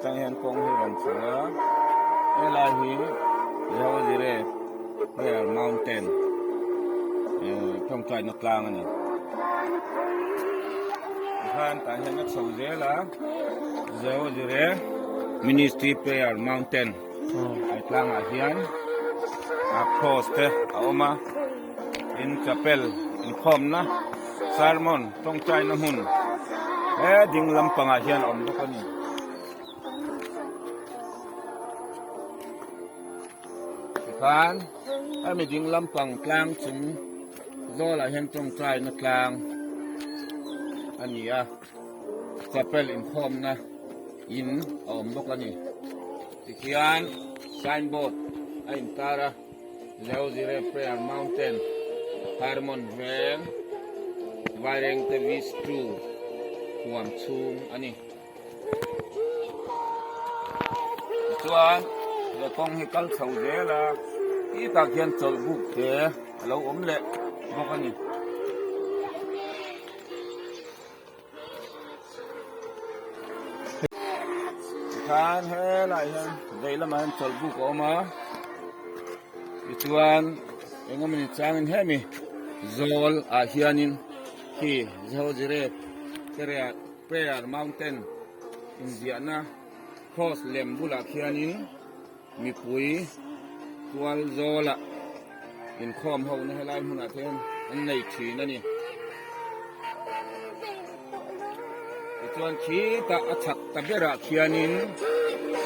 Atang hian kawng hi rawn chho a, helai hi Jehovah Prayer Mountain eh tawngtaina tlang a ni. Tikhan tah hian a chho zel a, Jehovah Ministry Prayer Mountain he tlangah hian a cross te a awm a, tin chapel inkhawmna sermon tawngtaina hmun he ding lampangah hian a awm bawk a ni. Tikhan hemi ding lampang tlang chung zawlah hian tawngtaina tlang a ni a, chapel inkhawmna in a awm bawk a ni. Tikhian signboard a intar a, Zozire Prayer Mountain, Hermon Veng, Vairengte Vistru huam chhung a ni. Tichuan he kawng hi kal chho zel a, ti tak hian chawlh buk te a lo awm leh bawk a ni. Tikhan helaiah hian vei lamah hian chawlh buk a awm a, tichuan eng emawni changin hemi zawl ah hianin khi Zehozirep Prayer Prayer Mountain inziahna cross lem bulah khianin mipui tual zawlah inkhawm ho na helai hmunah te hian an nei thin a ni. Tichuan khitah a chhak ta berah khianin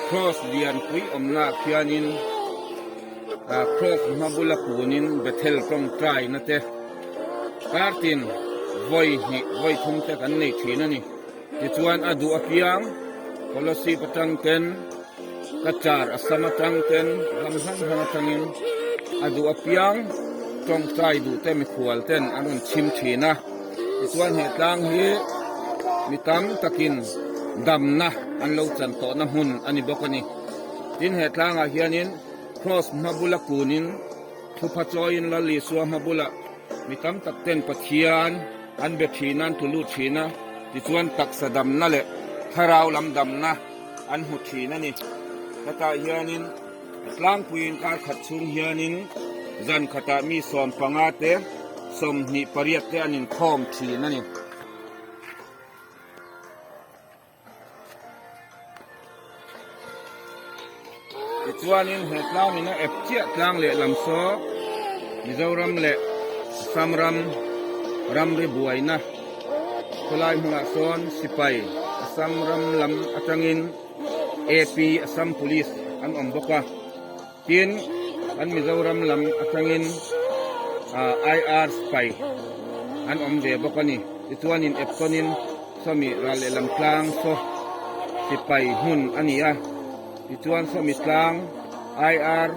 cross lianpui awmnaah khianin ah cross hma bula kunin Bethel tawngtaina te kartin vawi hnih vawi thum te kan nei thin a ni. Tichuan a duh apiang Kolosip atang ten ka char a sam atang ten ram hrang hrang atangin a duh apiang tawngtai duh te mikhual ten an rawn chhim thin a. Tichuan he tlang hi mi tam takin damna an lo chan tawhna hmun a ni bawk a ni. Tin he tlangah hianin Cross hma bula kunin thupha chawiin Lal Isua hma bulah Mi tam tak ten Pathian an be thin a, an tlu lut thin a, tichuan taksa damna leh thlarau lam damna an hmu thin a ni. Hetah hianin a tlangpuiin kar khat chhung hianin zan khatah mi 15 te 28 te an inkhawm thin a ni. Tichuanin he tlangin a ep chiah tlang lehlam saw Mizoram leh Assam ram ramri buaina khawlai hmunah sawn sipai Assam ram lam atangin AP Assam Police an awm bawk a, tin kan Mizoram lam atangin IR sipai an awm ve bawk a ni. Tichuanin ep tawnin Sawmi ral lehlam tlang saw sipai hmun a ni a, tichuan sawmi tlang IR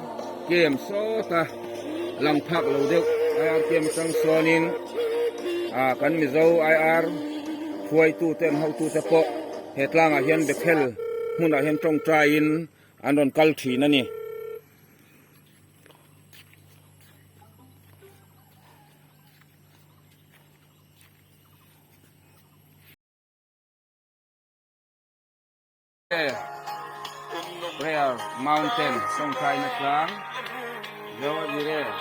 camp sawta lang phak lo deuh IR camp atang sawnin ah kan Mizo IR hruaitute an hotute pawh he tlangah hian Bethel hmunah hian tawngtaiin an rawn kal thin a ni. Prayer Mountain tawngtaina tlang Jehovah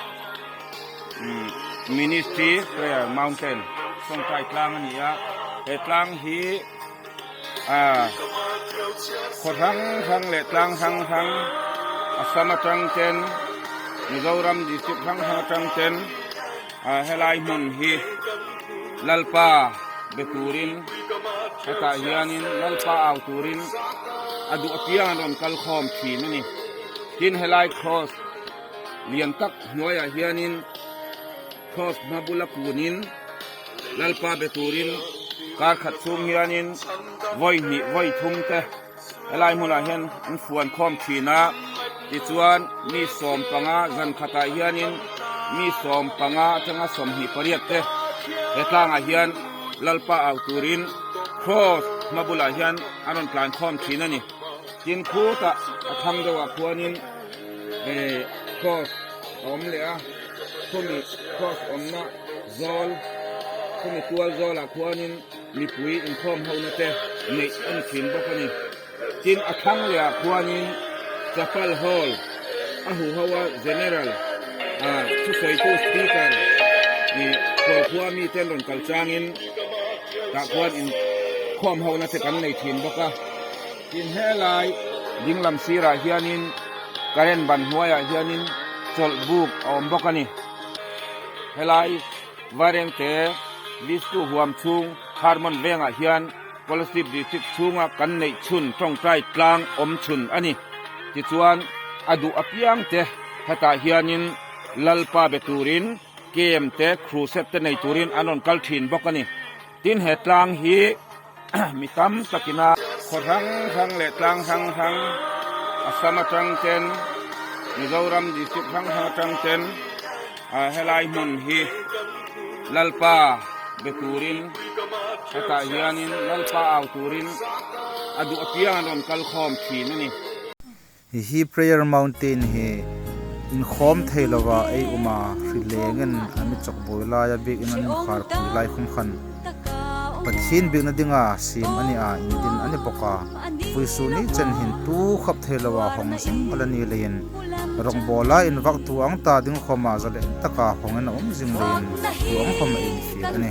Ministry Prayer Mountain tawngtai tlang a ni a he tlang hi ah khaw hrang hrang leh tlang hrang hrang Assam atang ten Mizoram district hrang hrang atang ten ah helai hmun hi Lalpa be turin hetah hianin Lalpa au turin a duh apiang an rawn kal khawm thin a ni. Tin helai cross lian tak hnuaiah hianin cross hma bula kunin Lalpa be turin kar khat chhung hianin vawi hnih vawi thum te helai hmunah hian an fuan khawm thin a tichuan mi 15 zan khatah hianin mi 15 atanga 28 te he tlangah hian Lalpa au turin cross hma bulah hian an rawn tlan khawm thin a ni tin khutah a thlang deuhah khuanin eh cross a awm leh a khawmi cross awmna zawl khawmi tual zawlah khuanin mipui inkhawm hona te neih a ni thin bawk a ni. Tin a thlang leh ah khuanin Chapal Hall a huho a General ah thusawitu Speaker ih khualkhua mite an rawn kal changin tah khuan inkhawm ho na te kan nei thin bawk a. Tin helai dinglam sirah hianin current ban hnuaiah hianin chawlh buk a awm bawk a ni. Helai Vairengte Vistu huam chhung Harmon vengah hian Kolasib District chhunga kan neih chhun tawngtai tlang awm chhun a ni. Tichuan a duh apiang te hetah hianin Lalpa be turin camp te crusade te nei turin an rawn kal thin bawk a ni. Tin he tlang hi mi tam takina khaw hrang hrang leh tlang hrang hrang Assam atang ten Mizoram district hrang hrang atang ten helai hmun hi Lalpa be turin hetah hianin Lalpa au turin a duh apiang an rawn kal khawm thin a ni. Hi prayer mountain hi inkhawm thei lova ei uma hri lengin an mi chawk buai lai a bikin an inkhar pui lai khum khan Pathian bikna dinga sim a ni a indin a ni bawk a puisu ni chen hin tu khawp thei lova hawng zing a la ni leiin rawngbawla invak tu ang ta ding khawma zalen taka hawngin a awm zing leiin tu ang khawm a infiah a ni.